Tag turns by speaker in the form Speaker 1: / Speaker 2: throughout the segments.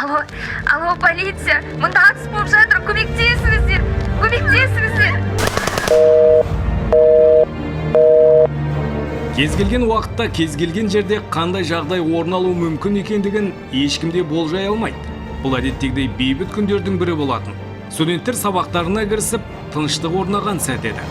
Speaker 1: Алло, алло, полиция! Мында атыс болып жатыр, көмектесіңіздер! Көмектесіңіздер!
Speaker 2: Кез келген уақытта, кез келген жерде қандай жағдай орын алуы мүмкін екендігін ешкім де болжай алмайды. Бұл әдеттегідей бейбіт күндердің бірі болатын. Студенттер сабақтарына кірісіп, тыныштық орнаған сәт еді.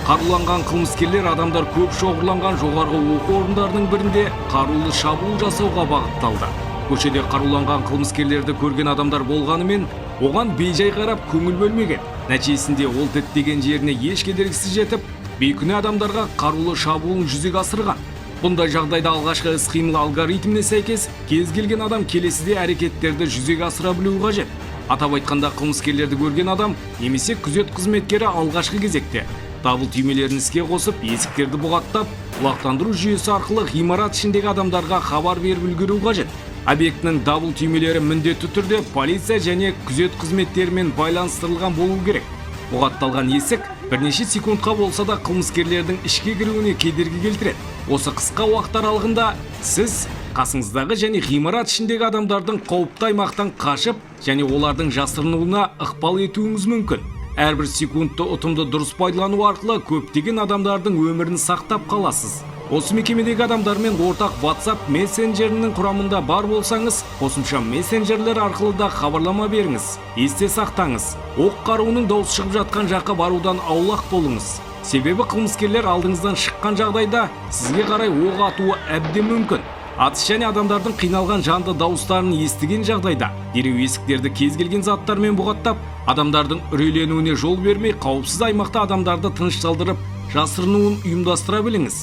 Speaker 2: Қаруланған қылмыскерлер адамдар көп шоғырланған жоғарғы оқу орындарының бірінде қарулы шабуыл жасауға бағытталды. Көшеде қаруланған қылмыскерлерді көрген адамдар болғанымен, оған бейжай қарап көңіл бөлмеген. Нәтижесінде ол діттеген жеріне еш кедергісіз жетіп, бейкүнә адамдарға қарулы шабуылын жүзеге асырған. Бұндай жағдайда алғашқы іс-қимыл алгоритміне сәйкес кез келген адам келесіде әрекеттерді жүзеге асыра білуі қажет. Атап айтқанда, қылмыскерлерді көрген адам немесе күзет қызметкері алғашқы кезекте дабыл түймелерін іске қосып, есіктерді бұғаттап, құлақтандыру жүйесі арқылы ғимарат ішіндегі адамдарға хабар беріп үлгеру қажет. Объектінің дабыл түймелері міндетті түрде полиция және күзет қызметтерімен байланыстырылған болуы керек. Бұғатталған есік бірнеше секундқа болса да қылмыскерлердің ішке кіруіне кедергі келтіреді. Осы қысқа уақыт аралығында сіз қасыңыздағы және ғимарат ішіндегі адамдардың қауіпті аймақтан қашып және олардың жасырынуына ықпал етуіңіз мүмкін. Әрбір секундты ұтымды дұрыс пайдалану арқылы көптеген адамдардың өмірін сақтап қаласыз. Осы мекемедегі адамдармен ортақ WhatsApp мессенджерінің құрамында бар болсаңыз, қосымша мессенджерлер арқылы да хабарлама беріңіз. Есте сақтаңыз, оқ қаруының дауысы шығып жатқан жаққа барудан аулақ болыңыз. Себебі қылмыскерлер алдыңыздан шыққан жағдайда сізге қарай оқ атуы әбден мүмкін. Атыс және адамдардың қиналған жанды дауыстарын естіген жағдайда дереу есіктерді кез келген заттармен бұғаттап, адамдардың үрейленуіне жол бермей, қауіпсіз аймақта адамдарды тынышталдырып, жасырынуын ұйымдастыра біліңіз.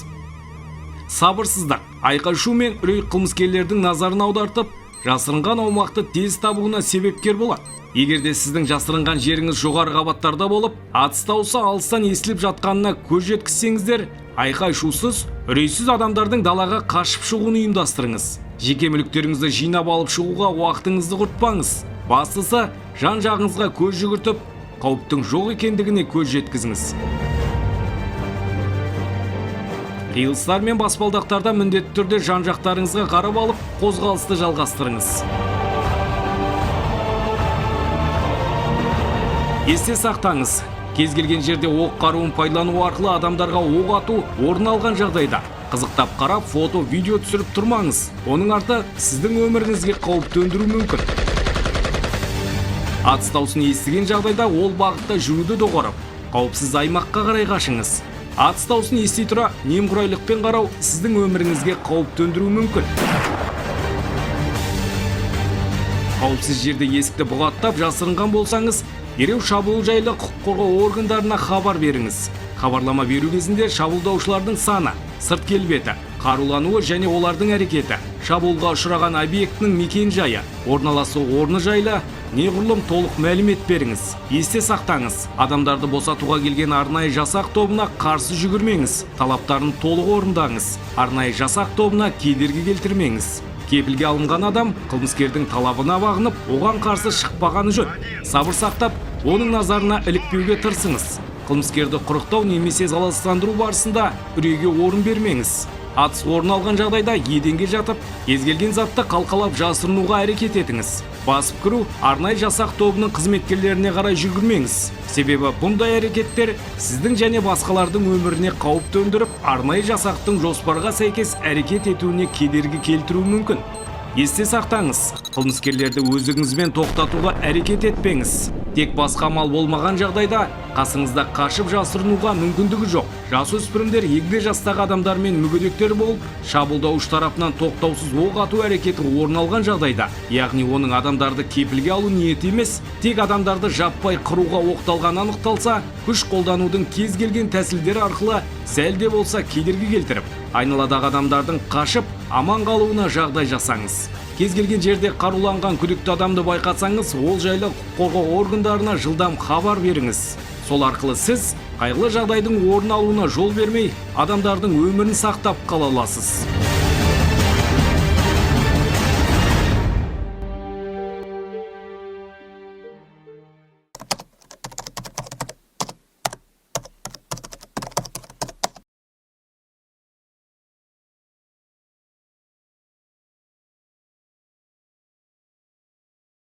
Speaker 2: Сабырсыздық, айқай-шу мен үрей қылмыскерлердің назарын аудартып, жасырынған аумақты тез табуына себепкер болады. Егер де сіздің жасырынған жеріңіз жоғары қабаттарда болып, атыс дауысы алыстан естіліп жатқанына көз жеткізсеңіздер, айқай-шусыз, үрейсіз адамдардың далаға қашып шығуын ұйымдастырыңыз. Жеке мүліктеріңізді жинап алып шығуға уақытыңызды құртпаңыз. Бастысы, жан жағыңызға көз жүгіртіп, қауіптің жоқ екендігіне көз жеткізіңіз. Қиылыстар мен баспалдақтарда міндетті түрде жан жақтарыңызға қарап алып, қозғалысты жалғастырыңыз. Есте сақтаңыз, кез келген жерде оқ қаруын пайдалану арқылы адамдарға оқ ату орын алған жағдайда қызықтап қарап, фото, видео түсіріп тұрмаңыз. Оның арты сіздің өміріңізге қауіп төндіруі мүмкін. Атыс даусын естіген жағдайда ол бағытта жүруді доғарып, қауіпсіз аймаққа қарай қашыңыз. Атыс даусын ести тұра немқұрайлықпен қарау сіздің өміріңізге қауіп төндіруі мүмкін. Қауіпсіз жерде есікті бұғаттап жасырынған болсаңыз, дереу шабуыл жайлы құқық қорғау органдарына хабар беріңіз. Хабарлама беру кезінде шабуылдаушылардың саны, сырт келбеті, қарулануы және олардың әрекеті, шабуылға ұшыраған объектінің мекен-жайы, орналасу орны жайлы неғұрлым толық мәлімет беріңіз. Есте сақтаңыз, адамдарды босатуға келген арнайы жасақ тобына қарсы жүгірмеңіз, талаптарын толық орындаңыз, арнайы жасақ тобына кедергі келтірмеңіз. Кепілге алынған адам қылмыскердің талабына бағынып, оған қарсы шықпағаны жөн. Сабыр сақтап, оның назарына ілікпеуге тырысыңыз. Қылмыскерді құрықтау немесе залалсыздандыру барысында үрейге орын бермеңіз. Атыс орын алған жағдайда еденге жатып, кез келген затты қалқалап жасырынуға әрекет етіңіз. Басып кіру, арнайы жасақ тобының қызметкерлеріне қарай жүгірмеңіз. Себебі бұндай әрекеттер сіздің және басқалардың өміріне қауіп төндіріп, арнайы жасақтың жоспарға сәйкес әрекет етуіне кедергі келтіруі мүмкін. Есте сақтаңыз, қылмыскерлерді өздігіңізбен тоқтатуға әрекет етпеңіз. Тек басқа амал болмаған жағдайда қасыңызда қашып жасырынуға мүмкіндігі жоқ жасөспірімдер, егде жастағы адамдар мен мүгедектер болып, шабуылдаушы тарапынан тоқтаусыз оқ ату әрекеті орын алған жағдайда, яғни оның адамдарды кепілге алу ниеті емес, тек адамдарды жаппай қыруға оқталғаны анықталса, күш қолданудың кез келген тәсілдері арқылы сәл де болса кедергі келтіріп, айналадағы адамдардың қашып аман қалуына жағдай жасаңыз. Кез келген жерде қаруланған күдікті адамды байқасаңыз, ол жайлы құқық қорғау органдарына жылдам хабар беріңіз. Сол арқылы сіз қайғылы жағдайдың орын алуына жол бермей, адамдардың өмірін сақтап қала аласыз.